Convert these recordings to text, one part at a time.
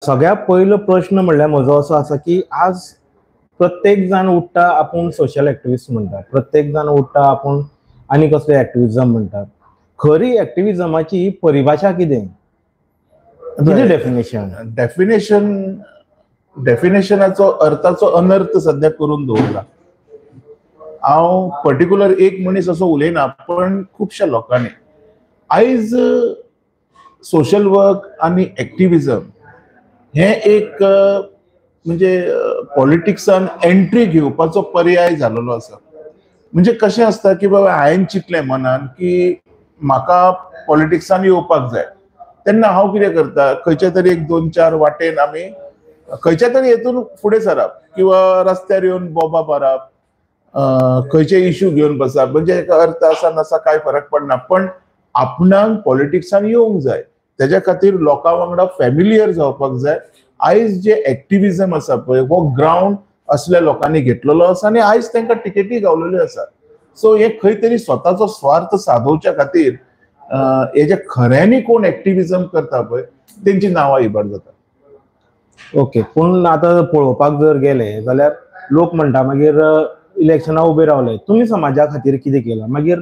सगळ्यात पयलो प्रश्न म्हणल्यार म्हजो असो आसा की आज प्रत्येक जाण उठ्ठा आपूण सोशल एक्टिविस्ट म्हणटा, प्रत्येक जाण उठ्ठा आपूण आनी कसले एक्टिविजम म्हणटा. खरी एक्टिविजमाची परिभाशा कितें, कितें डेफिनेशन? डेफिनेशनाचो अर्थाचो अनर्थ सध्या करून दवरला. हांव पर्टिक्युलर एक मनीस असो उलयना, पण खुबश्या लोकांनी आयज सोशल वर्क आनी एक्टिविजम हे एक म्हणजे पॉलिटिक्सान एंट्री घेवपाचो पर्याय जाल्लो आसा. म्हणजे कशें आसता की बाबा हांवें चिंतलें मनान की म्हाका पॉलिटिक्सान येवपाक जाय, तेन्ना हांव कितें करता, खंयच्या तरी एक दोन चार वाटेन आमी खंयच्या तरी हेतून फुडें सरप किंवा रस्त्यार येवन बोबा मारप, खंयचे इश्यू घेवन बसप, म्हणजे एका अर्थ आसा नासा कांय फरक पडना, पण आपणाक पॉलिटिक्सान येवंक जाय. तेज्या खातीर लोकां वांगडा फॅमिलियर जावपाक जाय. आयज जे एक्टिविजम आसा पळय हो ग्रावंड असल्या लोकांनी घेतलेलो आसा आनी आयज तांकां टिकेटी गावलेल्यो आसा. सो हे खंय तरी स्वताचो स्वार्थ सादोवच्या खातीर हे जे खऱ्यांनी कोण एक्टिविजम करता पळय तेंची नांवां इबाड जाता. ओके, पूण आतां पळोवपाक जर गेले जाल्यार लोक म्हणटा मागीर इलेक्शना उबे रावले, तुमी समाजा खातीर कितें केलां, मागीर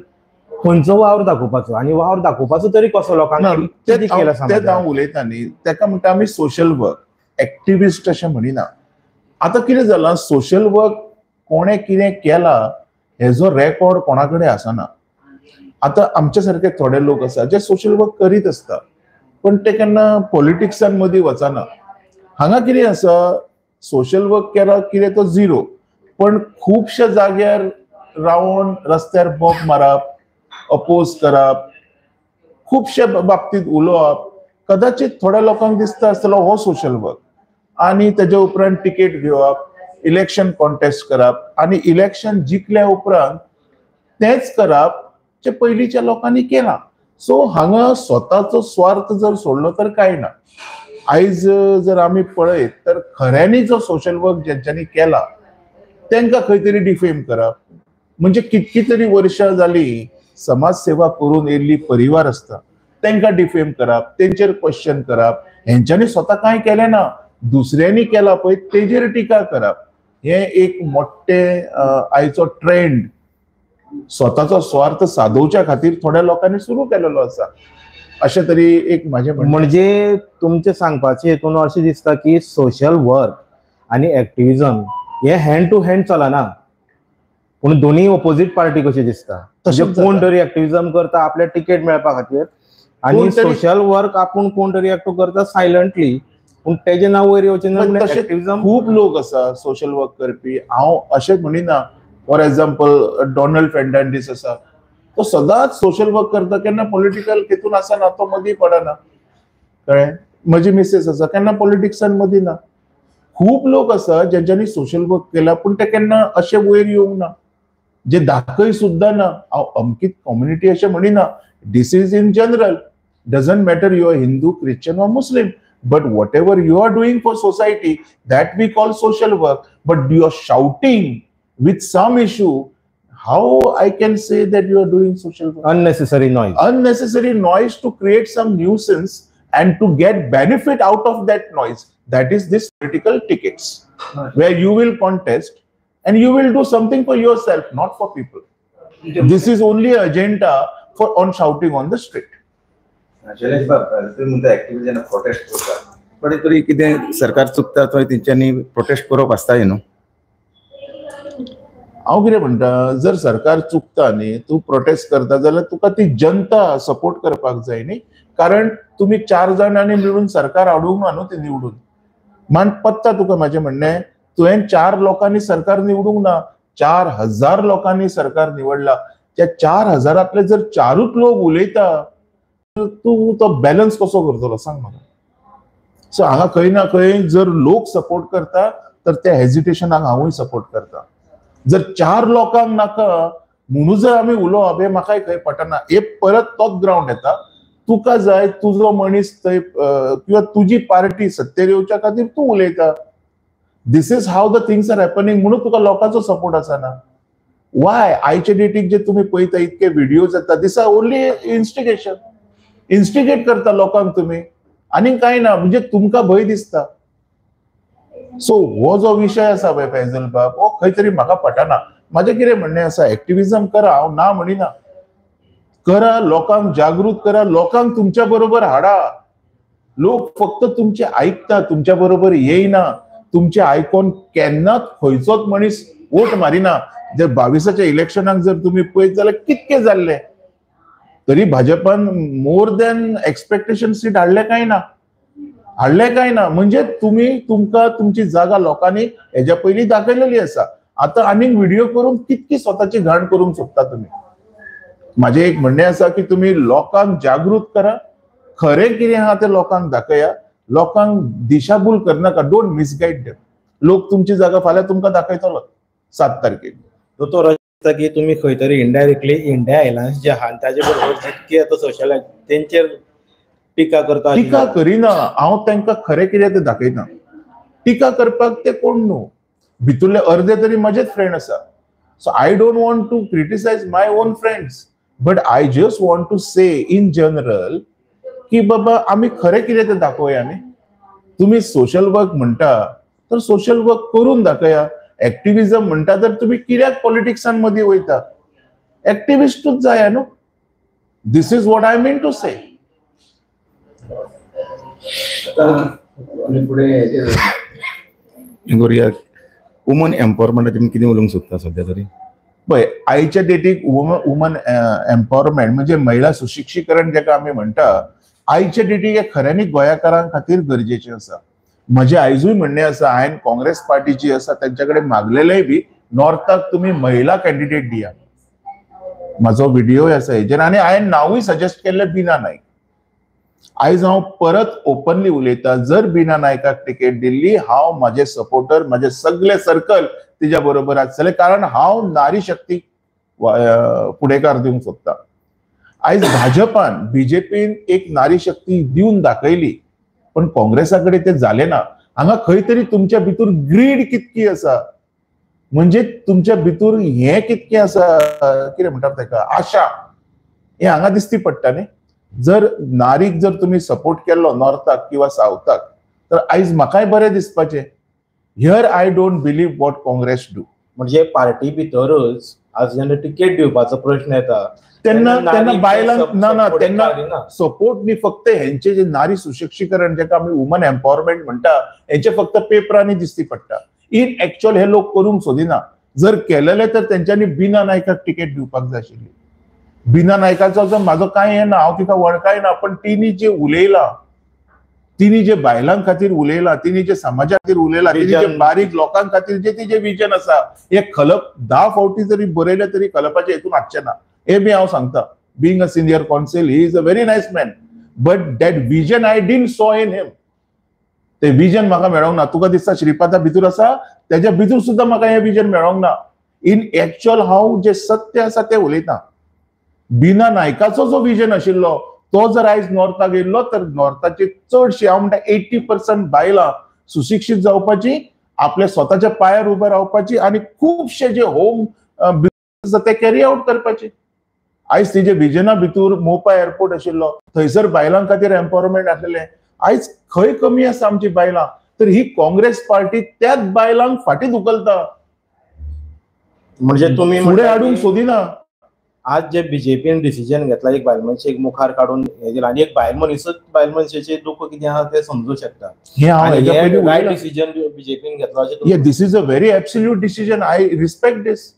खंयचो वावर दाखोवपाचो आनी वावर दाखोवपाचो तरी कसो लोकांक कितें केलां? तें हांव उलयता न्ही, तेका म्हणटा आमी सोशल वर्क, एक्टिविस्ट अशें म्हणिना. आतां कितें जालां, सोशल वर्क कोणें कितें केलां हेजो रेकॉर्ड कोणा कडेन आसना. आतां आमच्या सारके थोडे लोक आसा जे सोशल वर्क करीत आसता, पण ते केन्ना पॉलिटिक्सान मदीं वचना. हांगा कितें आसा, सोशल वर्क केला कितें तो झिरो, पण खुबश्या जाग्यार रावन रस्त्यार बोब मारप, अपोज करप, खुबश्या बाबतींत उलोवप, कदाचित थोड्या लोकांक दिसता आसतलो हो सोशल वर्क, आनी तेज्या उपरांत टिकेट घेवप, इलेक्शन कॉन्टेस्ट करप आनी इलेक्शन जिखल्या उपरांत तेंच करप जे पयलींच्या लोकांनी केलां. सो हांगा स्वताचो स्वार्थ जर सोडलो तर कांय ना. आयज जर आमी पळयत तर खऱ्यांनी जो सोशल वर्क ज्यांच्यांनी केला तांकां खंय तरी डिफेम करप, म्हणजे कितकी तरी वर्षां जाली समाज सेवा करून येयल्ली परिवार आसता तांकां डिफेम करप, तेंचेर क्वेश्चन करप, हेंच्यांनी स्वता कांय केलें ना, दुसऱ्यांनी केला पळय तेजेर टिका करप, हे एक मोठे आयचो ट्रेंड स्वताचो स्वार्थ सादोवच्या खातीर थोड्या लोकांनी सुरू केलेलो आसा. अशें तरी एक म्हाजें म्हणजे तुमचें सांगपाचें हेतून अशें दिसता की सोशल वर्क आनी एक्टिविजम हे हँड टू हँड चलना, पूण दोन्ही ओपोजीट पार्टी कशी दिसता. तशें कोण तरी एक्टिविजम करता आपल्या टिकेट मेळपा खातीर आनी सोशल वर्क आपूण कोण तरी एकटो करता सायलंटली, पूण तेजें नांव वयर येवचें ना. तशें खूब लोक आसा सोशल वर्क करपी. हांव अशें म्हणिना, फॉर एग्जाम्पल डॉनल्ड फेर्नांडीस आसा, तो सदांच सोशल वर्क करता, केन्ना पॉलिटिकल हेतून आसना, तो मदीं पडना. कळ्ळें? म्हजी मिसेस आसा, केन्ना पॉलिटिक्सान मदीं ना. खूब लोक आसा ज्यांच्यांनी सोशल वर्क केला, पूण ते केन्ना अशें वयर येवंक ना, जे दाखय सुद्दां ना. हांव अमकीच कम्युनिटी अशें म्हणिना, this is in general, doesn't matter you are Hindu, Christian or Muslim, but whatever you are doing for society that we call social work. But you are shouting with some issue, how I can say that you are doing social work? Unnecessary noise. Unnecessary noise to create some nuisance and to get benefit out of that noise. That is this political tickets, where you will contest and you will do something for yourself, not for people. This is only agenda for on shouting on the street. Shailesh बाब, तुम्ही म्हणता ऍक्टिव्हिजन protest करता, पण तरी कितें सरकार चुकता थंय तेंच्यांनी प्रोटेस्ट करप आसता न्हू? हांव कितें म्हणटा, जर सरकार चुकता न्ही, तूं प्रोटेस्ट करता जाल्यार तुका ती जनता सपोर्ट करपाक जाय न्ही, कारण तुमी चार जाणांनी मेळून सरकार हाडूंक ना न्हू ती निवडून. मान पत्ता तुका म्हाजें म्हणणें, तुवें 4 लोकांनी सरकार निवडूंक ना, 4000 लोकांनी सरकार निवडला. त्या 4000तले जर 4ूच लोक उलयता तूं तो बॅलन्स कसो करतलो सांग म्हाका. सो हांगा खंय ना खंय जर लोक सपोर्ट करता तर त्या हेजिटेशनाक हांवूय सपोर्ट करता. जर 4 लोकांक नाका म्हणून जर आमी उलोवप हें म्हाकाय खंय पटना. हे परत तोच ग्रावंड येता, तुका जाय तुजो मनीस थंय किंवा तुजी पार्टी सत्तेर येवच्या खातीर तूं उलयता. This is how the things are happening म्हणून तुका लोकांचो सपोर्ट आसना. वाय आयचे डेटीक जे तुमी पळयता इतके व्हिडियोज येता, this are only instigation. Instigate करता लोकांक तुमी. आनी कांय ना, म्हणजे तुमकां भंय दिसता. सो हो जो विशय आसा पळय फैजल बाब, हो खंय तरी म्हाका पटना. म्हाजें कितें म्हणणें आसा, एक्टिविजम करा, हांव ना म्हणिना, करा, लोकांक जागृत करा, लोकांक तुमच्या बरोबर हाडा. लोक फक्त तुमचे आयकता, तुमच्या बरोबर येयना. तुमचे आयकोन केन्नाच खंयचोच मनीस वोट मारिना. जर 22च्या इलेक्शनाक जर तुमी पळयत जाल्यार कितके जाल्ले, तरी भाजपान मोर दॅन एक्सपेक्टेशन सीट हाडले काय ना, हाडले काय ना. म्हणजे तुमी तुमकां तुमची जागा लोकांनी हेज्या पयलीं दाखयलेली आसा. आतां आनीक व्हिडिओ करून कितकी स्वताची घाण करूंक सोदता तुमी. म्हाजें एक म्हणणें आसा की तुमी लोकांक जागृत करा, खरें कितें आहा तें लोकांक दाखया, लोकांक दिशाभूल करनाका, don't misguide them. लोक तुमची जागा फाल्यां तुमकां दाखयतलो 7 तारखेक. दोतोर, अशें दिसता की तुमी खंय तरी इनडायरेक्टली इंडिया एलायन्स जे आहा ताजे बरोबर जितके आतां सोशल तेंचेर टिका करता. टिका करिना हांव, तांकां खरें कितें तें दाखयना. टिका करपाक ते कोण न्हू, भितुरले अर्दे तरी म्हजेच फ्रेंड आसा. So I don't want to criticise my own friends, but I just want to say in general की बाबा आमी खरें कितें तें दाखोवया न्ही. तुमी सोशल वर्क म्हणटा तर सोशल वर्क करून दाखया. एक्टिविजम म्हणटा तर तुमी कित्याक पॉलिटिक्सान मदीं वयता, एक्टिविस्टूच जाया न्हू. This is what I mean to say. करुया वुमन एम्पावरमेंटाचेर तुमी कितें उलोवंक सोदता सद्या तरी? पळय, आयच्या डेटीक वुमन एम्पावरमेंट म्हणजे महिला सुशिक्षीकरण जेका आमी म्हणटा, आयच्या डेटीक हे खऱ्यांनी गोंयकारां खातीर गरजेचें आसा. म्हजें आयजूय म्हणणें आसा, हांवें काँग्रेस पार्टी जी आसा तेंच्या कडेन मागलेलेय बी नॉर्थाक तुमी महिला कॅन्डिडेट दिया. म्हाजो व्हिडियोय आसा हेजेर, आनी हांवें नांवूय सजेस्ट केल्लें बिना नायक. आयज हांव परत ओपनली उलयता, जर बिना नायकाक तिकेट दिल्ली, हांव म्हाजे सपोर्टर, म्हाजे सगळे सर्कल तिज्या बरोबर आसतले, कारण हांव नारी शक्ती फुडेकार दिवंक सोदता. आयज भाजपान बीजेपीन एक नारी शक्ती दिवन दाखयली, पण काँग्रेसा कडेन ते जालें ना. हांगा खंय तरी तुमच्या भितर ग्रीड कितकी आसा, म्हणजे तुमच्या भितर हें कितकें आसा, कितें म्हणटात ताका, आशा, हें हांगा दिसती पडटा न्ही. जर नारीक जर तुमी सपोर्ट केल्लो नॉर्थाक किंवा सावथाक, तर आयज म्हाकाय बरें दिसपाचें. Here I don't believe what Congress do. म्हणजे पार्टी भितरच आज जेन्ना तिकेट दिवपाचो प्रश्न येता तेन्ना तेन्ना बायलांक ना ना तेन्ना सपोर्ट न्ही, फक्त हेंचे जे नारी सुशिक्षीकरण जेका आमी वुमन एम्पावरमेंट म्हणटा, हेंचे फक्त पेपरांनी दिसती पडटा. इन एक्च्युअल हे लोक करूंक सोदिना. जर केलेले तर तेंच्यांनी बिना नायकाक तिकेट दिवपाक जाय आशिल्ली. बिना नायकाचो जो म्हाजो कांय हें ना, हांव तिका वळखाय ना, पण तिणी जे उलयलां, तिणी जे बायलां खातीर उलयलां, तिणी जे समाजा खातीर उलयलां, तिणी जे बारीक लोकां खातीर जे तिजें विजन आसा, हे खलप 10 फावटी जरी बरयलें तरी खलपाचें हेतून हाडचें ना. हे बी हांव सांगता. Being a senior counsel, he is a very nice man, but that vision I didn't saw in him. ते विजन म्हाका मेळोंक ना. तुका दिसता श्रीपादा भितर आसा, तेज्या भितर सुद्दां म्हाका हें विजन मेळोंक ना. इन एक्च्युअल हांव जे सत्य आसा तें उलयतां. बिना नायकाचो जो विजन आशिल्लो तो जर आयज नॉर्थाक येयल्लो तर नॉर्थाची चडशी, हांव म्हणटा 80% बायलां सुशिक्षीत जावपाची, आपल्या स्वताच्या पांयार उबे रावपाची आनी खुबशे जे होम बिझनस आसा ते कॅरी आवट करपाचे. आयज तिजे विजना भितर मोपा एअरपोर्ट आशिल्लो, थंयसर बायलां खातीर एम्पावरमेंट आसलेलें. आयज खंय कमी आसा आमची बायलां, तर ही काँग्रेस पार्टी त्याच बायलांक फाटीं धुकलता, म्हणजे तुमी फुडें हाडूंक सोदिना. आज जे बीजेपीन डिसिजन घेतला एक बायल मनशेक मुखार काडून हे दिला, आनी एक बायल मनीसच बायल मनशेचें दुःख कितें आहा तें समजूं शकता. हें रायट डिसिजन बीजेपीन घेतला. This is a very absolute decision, I respect this.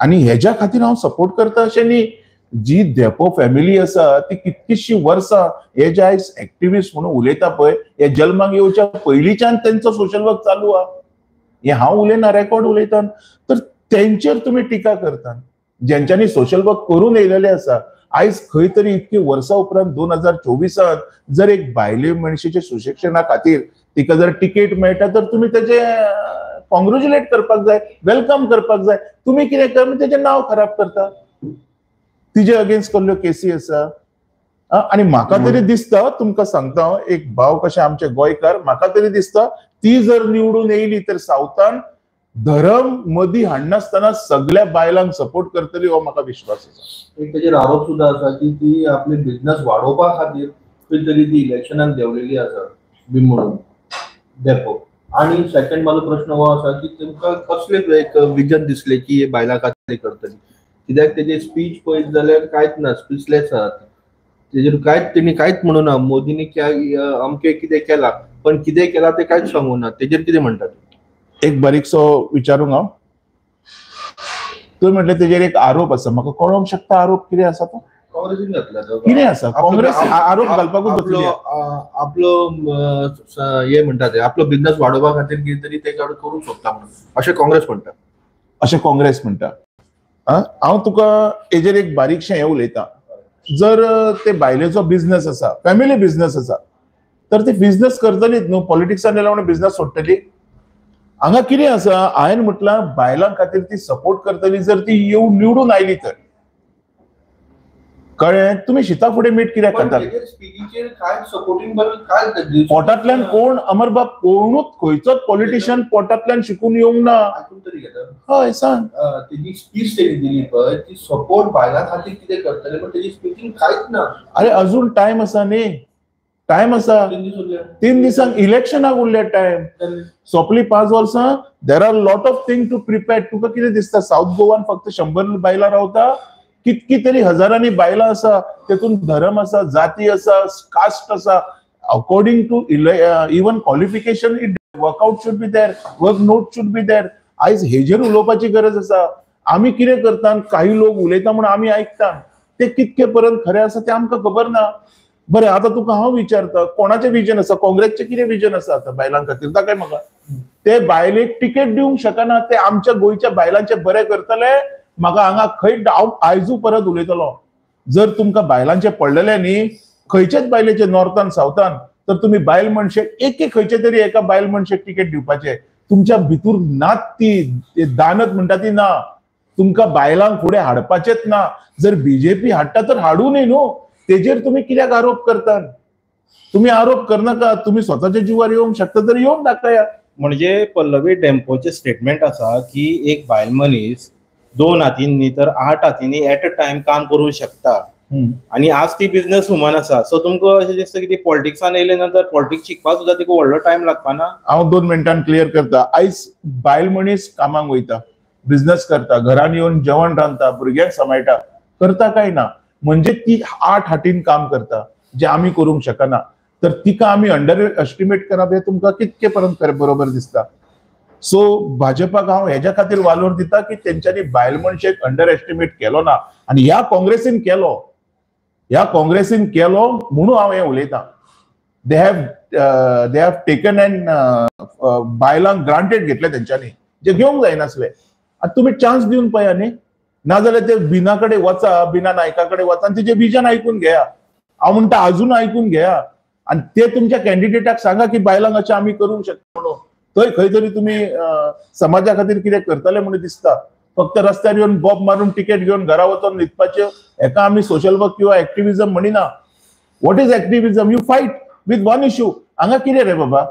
आनी हेज्या खातीर हांव सपोर्ट करता अशें न्ही. जी धेंपो फॅमिली आसा ती कितकीशी वर्सां हे जे आयज एक्टिविस्ट म्हणून उलयता पळय, हे जल्माक येवच्या पयलींच्यान तेंचो सोशल वर्क चालू आहा. हें हांव उलयना, रेकॉर्ड उलयता. तर तेंचेर तुमी टिका करता ज्यांच्यानी सोशल वर्क करून येयलेले आसा. आयज खंय तरी इतकी वर्सां उपरांत 2024 जर एक बायले मनशेच्या सुशिक्षणा खातीर तिका जर तिकेट मेळटा तर तुमी तेजे कॉंग्रेच्युलेट करपाक जाय, welcome करपाक जाय. तुमी कितें कर, तेजें नांव खराब करता, तिजे अगेन्स्ट कसल्यो केसी आसा. आनी म्हाका तरी दिसता, तुमकां सांगता हांव, एक भाव कशें आमचे गोंयकार, म्हाका तरी दिसता ती जर निवडून येयली तर सावथान धर्म मदीं हाडनासतना सगळ्या बायलांक सपोर्ट करतली, हो म्हाका विश्वास आसा. एक तेजेर आरोप सुद्दां आसा की ती आपले बिझनस वाडोवपा खातीर खंय तरी ती इलेक्शनाक देंवलेली आसा बी म्हणून डेपो. आनी सेकंड म्हाजो प्रश्न हो आसा की तुमकां कसले एक विजन दिसले की हे बायलां खातीर करतली? कित्याक तेजे स्पीच पळयत जाल्यार कांयच ना, स्पीचलेस आसा तेजेर, कांयच तेणी कांयच म्हणूना. मोदींनी अमकें कितें केलां, पण कितें केलां तें कांयच सांगूं ना. तेजेर कितें म्हणटात? एक बारीकसो विचारूंक हांव, तुवें म्हटलें तेजेर एक आरोप आसा, म्हाका कळोंक शकता आरोप कितें आसा तो? काँग्रेसीन घातला तो. कितें आसा? काँग्रेस आरोप घालपाकूच बसली. आपलो हे म्हणटा ते आपलो बिझनेस वाडोवपा खातीर कितें तरी ते करूंक सोदता म्हणून अशें काँग्रेस म्हणटा. अशें काँग्रेस म्हणटा. हांव तुका हेजेर एक बारीकशें हें उलयता. जर ते बायलेचो बिझनेस आसा, फॅमिली बिझनेस आसा, तर ते बिझनेस करतलीच न्हू. पॉलिटिक्सान येयल्या म्हणून बिझनेस सोडटली? हांगा कितें आसा, हांवें म्हटलां बायलां खातीर ती सपोर्ट करतली जर ती येवन निवडून आयली तर. कळ्ळें? तुमी शिता फुडें मीठ कित्याक खातात? पोटांतल्यान कोण अमरबाब कोणूच खंयचोच पॉलिटिशियन पोटांतल्यान शिकून येवंक ना. हय सांग. तेजी स्पीच तेणी दिली पळय, ती सपोर्ट बायलां खातीर कितें करतले, पण तेजी स्पिचीन कांयच ना. अरे अजून टायम आसा न्ही, टायम आसा. 3 दिसांक इलेक्शनाक उरले टायम, सोंपली 5 वर्सां. There are lot of thing to prepare. तुका कितें दिसता सावथ गोवान फक्त 100 बायलां रावता? कितकी तरी हजारांनी बायलां आसा, तेतून धर्म आसा, जाती आसा, कास्ट आसा. According to even qualification it workout should be there, work note should be there. आयज हेजेर उलोवपाची गरज आसा. आमी कितें करता, काही लोक उलयता म्हणून आमी आयकता, ते कितके पर्यंत खरें आसा तें आमकां खबर ना. बरें, आतां तुका हांव विचारता, कोणाचें विजन आसा? काँग्रेसचें कितें विजन आसा आतां बायलां खातीर? दाखय म्हाका. ते बायलेक टिकेट दिवंक शकना, ते आमच्या गोंयच्या बायलांचें बरें करतले? म्हाका हांगा खंय हांव आयजू परत उलयतलो, जर तुमकां बायलांचें पडलेलें न्ही, खंयचेच बायलेचें नॉर्थान सावथान, तर तुमी बायल मनशेक एक एक खंयचे तरी एका बायल मनशेक टिकेट दिवपाचें. तुमच्या भितूर नात ती दानत म्हणटा ती ना. तुमकां बायलांक फुडें हाडपाचेच ना. जर बीजेपी हाडटा तर हाडूं न्ही न्हू, तेजेर तुमी कित्याक आरोप करतात? तुमी आरोप करनाका. तुमी स्वताच्या जिवार येवंक शकता तर येवन दाखया. म्हणजे पल्लवी डेम्पोचें स्टेटमेंट आसा की एक बायल मनीस 2 हातींनी तर 8 हातींनी एट अ टायम काम करूं शकता, आनी आज ती बिझनेस वुमन आसा. सो तुमकां अशें दिसता की ती पॉलिटिक्सान येयले नंतर पॉलिटिक्स शिकपाक सुद्दां तिका व्हडलो टायम लागपाना? हांव 2 मिनटान क्लियर करता. आयज बायल मनीस कामाक वयता, बिझनेस करता, घरान येवन जेवण रांदता, भुरग्यांक सांबाळटा, करता काय ना, म्हणजे ती 8 हातीन काम करता जे आमी करूंक शकना. तर तिका आमी अंडर एस्टिमेट करप हें तुमकां कितके पर्यंत बरोबर दिसता? सो भाजपाक हांव हेज्या खातीर वालोर दिता की तेंच्यांनी बायल मनशेक अंडर एस्टिमेट केलो ना, आनी ह्या काँग्रेसीन केलो, ह्या काँग्रेसीन केलो म्हणून हांव हें उलयतां. They have taken and बायलांक ग्रांटेड घेतले तेंच्यांनी, जे घेवंक जायनासले. आनी तुमी चान्स दिवन पळया न्ही, नाजाल्यार ते बिना कडेन वचा, बिना नायका कडेन वचा आनी तेजें विजन आयकून घेया. हांव म्हणटा आजून आयकून घेया आनी ते तुमच्या कॅन्डिडेटाक सांगा की बायलांक अशें आमी करूंक शकता म्हणून. थंय खंय तरी तुमी समाजा खातीर कितें करतले म्हणून दिसता. फक्त रस्त्यार येवन बॉब मारून टिकेट घेवन घरा वचून न्हिदपाचें हेका आमी सोशल वर्क किंवा एक्टिविजम म्हणिना. What is activism? You fight with one issue. हांगा कितें रे बाबा,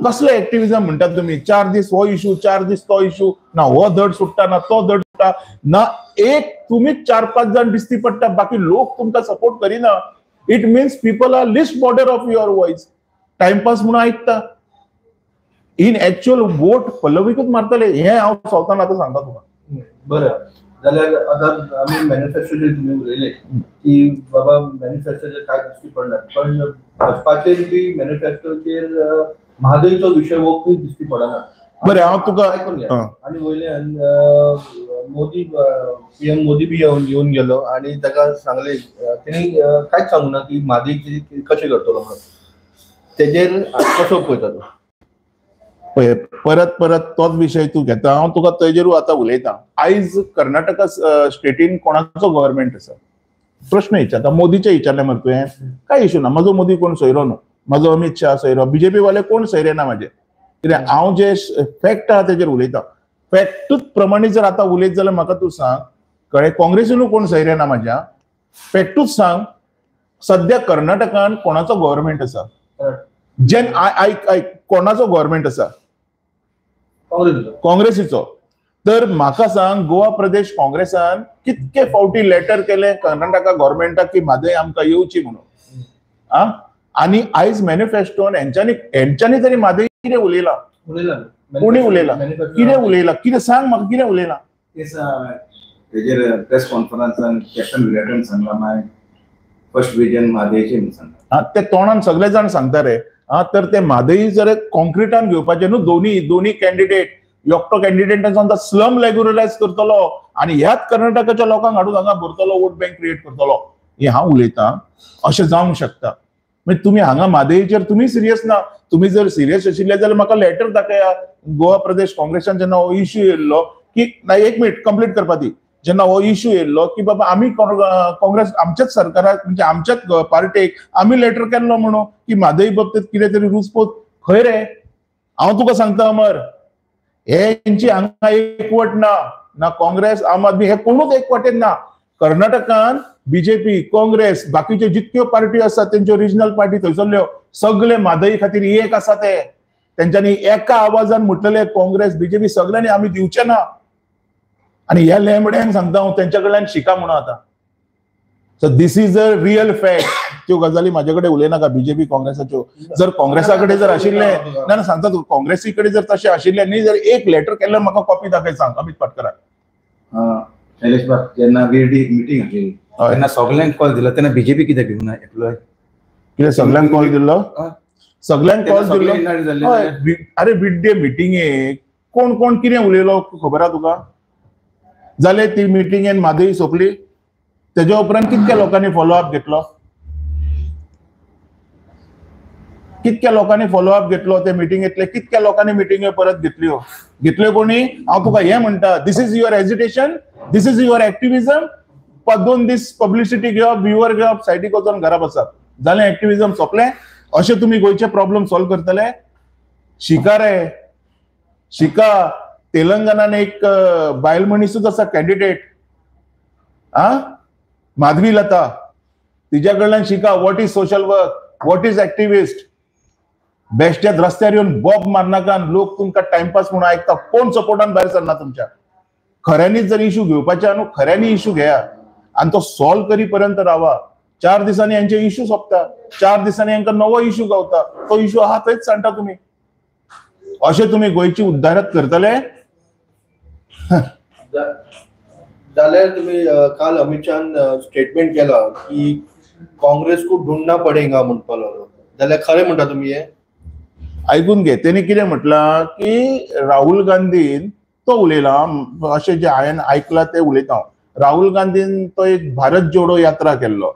कसलें एक्टिविजम म्हणटात तुमी? 4 दीस हो इशू, 4 दीस तो इशू, ना हो धड सुट्टा ना तो धड सुट्टा ना, एक तुमीच 4-5 जाण दिसती पडटा, बाकी लोक तुमकां सपोर्ट करिना. It means people are least border of your voice. Timepass म्हणून आयकता. इन एक्चुअल वोट पल्लवीकूच मारतले हें हांव सावथान आतां सांगता तुका. बरें, जाल्यार आतां आमी मॅनिफेस्टोचेर तुमी उलयले की बाबा मॅनिफेस्टोचेर कांय दिश्टी पडना, पण भाजपाचेर बी मॅनिफेस्टोचेर म्हादयचो विशय हो खूब दिश्टी पडना. बरें, हांव तुका आयकून घे. आनी वयल्यान मोदी, पीएम मोदी बी येवन गेलो आनी ताका सांगले, तेणी कांयच सांगूना की म्हादयची कशें करतलो म्हणून. तेजेर कसो पळयता तूं? पळय, परत परत तोच विशय तूं घेता. हांव तुका तेजेरूय आतां उलयता. आयज कर्नाटका स्टेटीन कोणाचो गव्हर्मेंट आसा प्रश्न विचारता. मोदीचे विचारले मरे तुवें, काय इशू ना. म्हजो मोदी कोण सोयरो न्हू, म्हजो अमीत शाह सोयरो, बीजेपी वाले कोण सोयरे ना म्हाजे. कित्याक हांव जे फॅक्ट आहा तेजेर उलयता. फॅक्टूच प्रमाणे जर आतां उलयत जाल्यार म्हाका तूं सांग, कळ्ळें, काँग्रेसीनूय कोण सोयरे ना म्हाज्या. फॅक्टूच सांग, सद्या कर्नाटकान कोणाचो गव्हर्मेंट आसा? जेन आयक आयक, कोणाचो गव्हर्मेंट आसा? काँग्रेसीचो. तर म्हाका सांग, गोवा प्रदेश काँग्रेसान कितके फावटी लेटर केले कर्नाटका गव्हर्मेंटाक की म्हादय आमकां येवची म्हणून? आ आनी आयज मॅनिफेस्टोन हेंच्यांनी हेंच्यांनी तरी म्हादय कितें उलयलां? कोणी उलयलां? कितें उलयलां? कितें सांग म्हाका, कितें उलयलां? तेजेर प्रेस कॉन्फरन्सान कॅप्टन विराटान सांगला माय फर्स्ट विजन म्हादयचें म्हणून सांगला. आं, ते तोंडान सगळे जाण सांगता रे. आं, तर ते म्हादय जर कॉन्क्रिटान घेवपाचें न्हू, दोनी दोनी कॅन्डिडेट, एकटो कॅन्डिडेट सांगता स्लम रेग्युलरायज करतलो आनी ह्याच कर्नाटकाच्या लोकांक हाडून हांगा भरतलो, वोट बँक क्रिएट करतलो. हें हांव उलयतां, अशें जावंक शकता. मागीर तुमी हांगा म्हादयचेर तुमी सिरियस ना. तुमी जर सिरियस आशिल्ले जाल्यार म्हाका लेटर दाखया. गोवा प्रदेश काँग्रेसान जेन्ना हो इश्यू येयल्लो की ना, एक मिनिट कंप्लीट करपा दी, जेन्ना हो इश्यू येयल्लो की बाबा आमी काँग्रेस आमच्याच सरकाराक म्हणजे आमच्याच पार्टेक आमी लेटर केल्लो म्हणून की म्हादय बाबतींत कितें तरी रुचपोत. खंय रे, हांव तुका सांगता अमर, हे हेंची हांगा एकवट ना, ना काँग्रेस आम आदमी हे कोणूच एकवटेन ना. कर्नाटकान बीजेपी काँग्रेस बाकीच्यो जितक्यो पार्टी आसात तेंच्यो रिजनल पार्टी थंयसरल्यो सगळे म्हादय खातीर एक आसा. ते तेंच्यांनी एका आवाजान म्हटलेले काँग्रेस बीजेपी सगळ्यांनी आमी दिवचे ना. आनी ह्या लेंबड्यांक सांगता हांव, तेंच्या कडल्यान शिका म्हणून आतां. So this is a real fact. त्यो गजाली म्हाजे कडेन उलयनाका बीजेपी काँग्रेसाच्यो. जर काँग्रेसा कडेन जर आशिल्लें ना, ना सांगता तूं, काँग्रेसी कडेन जर तशें आशिल्लें न्ही, जर एक लेटर केल्लें म्हाका कॉपी दाखय सांग अमित पाटकराक. शैलेश बाब, जेन्ना विर्डी मिटींग आसली तेन्ना सगल्यांक कॉल दिलो, तेन्ना बीजेपी कित्याक घेवना एकलो? कितें सगल्यांक कॉल दिल्लो? सगल्यांक कॉल दिल्लो? अरे विड्डे मिटिंगेक कोण कोण कितें उलयलो खबर आहा तुका? जालें ती मिटिंगेन म्हादय सोंपली, तेज्या उपरांत कितक्या लोकांनी फॉलोअप घेतलो? कितक्या लोकांनी फॉलोअप घेतलो ते मिटिंगेंतले? कितक्या लोकांनी मिटिंग्यो परत घेतल्यो? घेतल्यो कोणी? हांव तुका हें म्हणटा, this is your agitation, this is your activism. 2 दीस पब्लिसिटी घेवप, व्ह्यूवर घेवप, सायडीक वचोन घरा बसप, जालें एक्टिविजम सोंपलें. अशें तुमी गोंयचे प्रॉब्लम सॉल्व करतले? शिका रे, शिका. तेलंगणान एक बायल मनीसूच आसा कॅन्डिडेट, आ माधवी लता, तिच्या कडल्यान शिका what is social work, what is activist. बेश्ट्यात रस्त्यार येवन बॉब मारनाका, लोक तुमकां टायमपास म्हणून आयकता, कोण सपोर्टान भायर सरना तुमच्या. खऱ्यांनीच जर इशू घेवपाचे न्हू, खऱ्यांनी इशू घेया आनी तो सॉल्व करी पर्यंत रावा. 4 दिसांनी यांचे इशू सोंपता, 4 दिसांनी यांका नवो इशू गावता, तो इशू आहा थंयच सांडटा तुमी. अशें तुमी गोंयची उद्धारत करतले? जाल्यार तुम्ही काल अमित शाहन स्टेटमेंट केला की काँग्रेस को ढूंढना पडेगा म्हणपाक लागलो, जाल्यार खरें म्हणटा तुमी हे? आयकून घे, तेणी कितें म्हटलां की राहुल गांधीन तो उलयला, अशें जें हांवें आयकलां तें उलयता हांव. राहुल गांधीन तो एक भारत जोडो यात्रा केल्लो,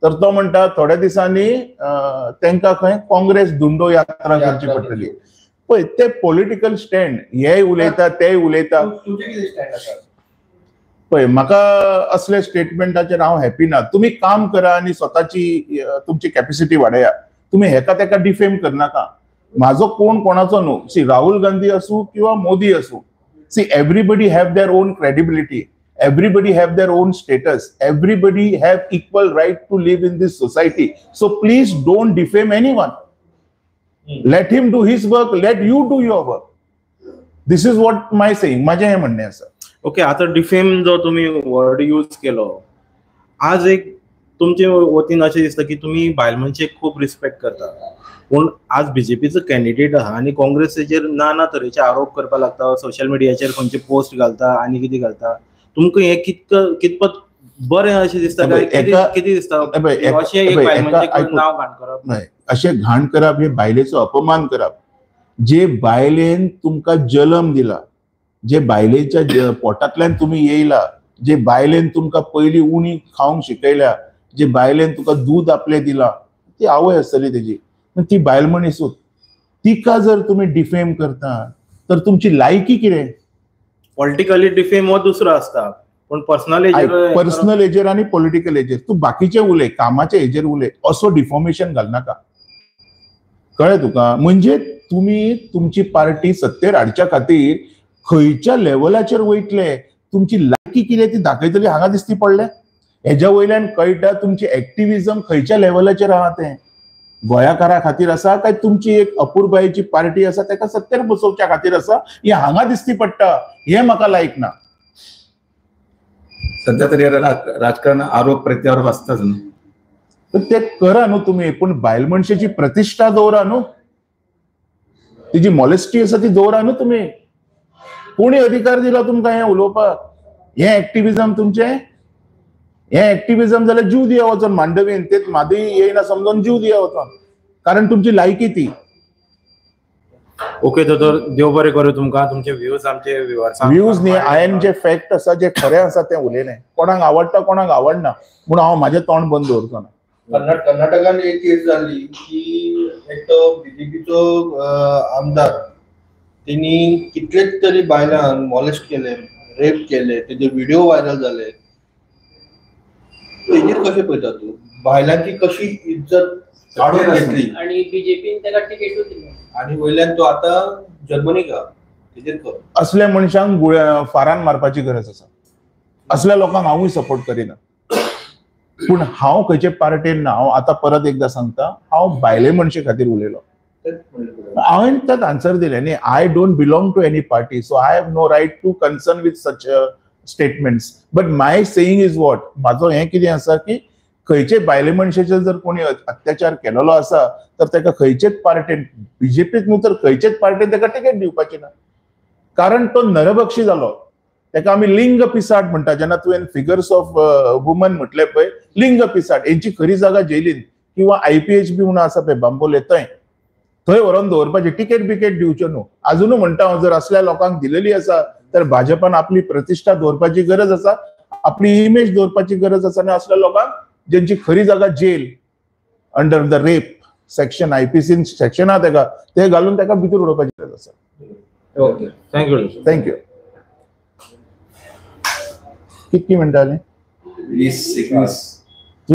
तर तो म्हणटा थोड्या दिसांनी तांकां खंय काँग्रेस धुंडो यात्रा करची पडटली. पळय ते पॉलिटिकल स्टँड, हे उलयता तेय उलयता. पळय म्हाका असले स्टेटमेंटाचेर हांव हॅपी ना. तुमी काम करा आनी स्वताची तुमची कॅपेसिटी वाडया, तुमी हेका तेका डिफेम करनाका. म्हाजो कोण कोणाचो न्हू, सी राहुल गांधी आसूं किंवा मोदी आसूं, see everybody have their own credibility, everybody have their own status, everybody have equal right to live in this society. So please don't defame anyone. Let him do his work, let you do your work. This is what my saying, माझे हे म्हणणे आसा. Okay, आता defame जो तुम्ही word use केलो, आज एक तुमचे वतीन अशें दिसता की तुम्ही बायल मनशेक खूब रिस्पेक्ट करता, पूण आज बीजेपीचो कॅन्डिडेट आहा आनी काँग्रेसीचेर ना ना तरेचे आरोप करपाक लागता, सोशल मिडियाचेर खंयचे पोस्ट घालता आनी कितें घालता. तुमकां हें कितपत बरें अशें दिसता काय कितें दिसता अशें एक बायल मनशेक नांव घाण करप? अशें घाण करप हे बायलेचो अपमान करप. जे बायलेन तुमकां जल्म दिला, जे बायलेच्या पोटांतल्यान तुमी येयला, जे बायलेन तुमकां पयली उणी खावंक शिकयल्या, जे बायलेन तुका दूद आपलें दिला, ती आवय आसतली तेजी, ती बायल मनीसूच. तिका जर तुमी डिफेम करता तर तुमची लायकी कितें? पॉलिटिकली डिफेम हो दुसरो आसता, पण पर्सनल पर्सनल हेजेर आनी पॉलिटिकल हेजेर तूं बाकीचे उलय, कामाचे हेजेर उलय, असो डिफॉर्मेशन घालनाका. कळ्ळें तुका? म्हणजे तुमी तुमची पार्टी सत्तेर हाडच्या खातीर खंयच्या लेवलाचेर वयतले, तुमची लायकी कितें ती दाखयतली हांगा दिसती पडले. हेज्या वयल्यान कळटा तुमची एक्टिविजम खंयच्या लेवलाचेर आहा तें. गोंयकारा खातीर आसा काय तुमची एक अपुरबायेची पार्टी आसा ताका सत्तेर बसोवच्या खातीर आसा, हें हांगा दिसती पडटा. हें म्हाका लायक ना. सध्या तरी राजकारण आरोप प्रत्यारोप आसताच न्हू. तर ते करा न्हू तुमी, पूण बायल मनशेची प्रतिश्ठा दवरा न्हू, तिजी मॉलेस्टी आसा ती दवरा न्हू तुमी. कोणी अधिकार दिला तुमकां हें उलोवपाक? हें एक्टिविजम तुमचें? हें एक्टिविजम जाल्यार जीव दिया वचोन मांडवीन, तेच म्हादय येयना समजून जीव दिया वचोन, कारण तुमची लायकी ती. ओके दोतोर, देव बरें करूं तुमकां. तुमचे व्ह्यूज आमचे व्युवर्सांक व्ह्यूज न्ही, हांवें जे फॅक्ट आसा, जे खरें आसा तें उलयलें. कोणाक आवडटा कोणाक आवडना म्हूण हांव म्हाजें तोंड बंद दवरचो ना. कर्नाटकान एक केस जाल्ली की एकटो बीजेपीचो आमदार, तेणी कितलेच तरी बायलांक मॉलेस्ट केले, रेप केले, तेजे व्हिडिओ व्हायरल जाले. तेजेर कशें पळयता तूं? बायलांची कशी इज्जत काडून घेतली आणि बीजेपीन ताका तिकेटूय दिली आणि वयल्यान तो आतां जर्मनीक आहा. तेजेर कर. असल्या मनशांक गुळ्या फारान मारपाची गरज आसा. असल्या लोकांक हांवूय सपोर्ट करिना. पूण हांव खंयचे पार्टेन ना. हांव आतां परत एकदां सांगता, हांव बायले मनशे खातीर उलयलो. हांवें त्यात आन्सर दिलें न्ही, I don't belong to any party, so I have no right to concern with such statements. But my saying is what, म्हाजो हें कितें आसा की खंयचे बायले मनशेचेर जर कोणी अत्याचार केलेलो आसा तर ताका खंयचेच पार्टेन, बीजेपीत न्हू तर खंयचेच पार्टेन ताका तिकेट दिवपाची ना, कारण तो नरभक्षी जालो. ताका आमी लिंग पिसाट म्हणटा. जेन्ना तुवें फिगर्स ऑफ वुमन म्हटलें पळय, लिंग पिसाट, हेंची खरी जागा जेलीन किंवा IPHB म्हणून आसा पळय बांबोले, थंय थंय व्हरोन दवरपाची, तिकेट बिकेट दिवच्यो न्हू. अजुनूय म्हणटा हांव, जर असल्या लोकांक दिलेली आसा तर भाजपान आपली प्रतिश्ठा दवरपाची गरज आसा, आपली इमेज दवरपाची गरज आसा, आनी असल्या लोकांक जेंची खरी जागा jail under the rape section, IPC section आहा तेका, ते घालून तेका भितर उडोवपाची गरज आसा. Okay, thank you. Thank you. कितकी मिनटां जालीं? 20 21.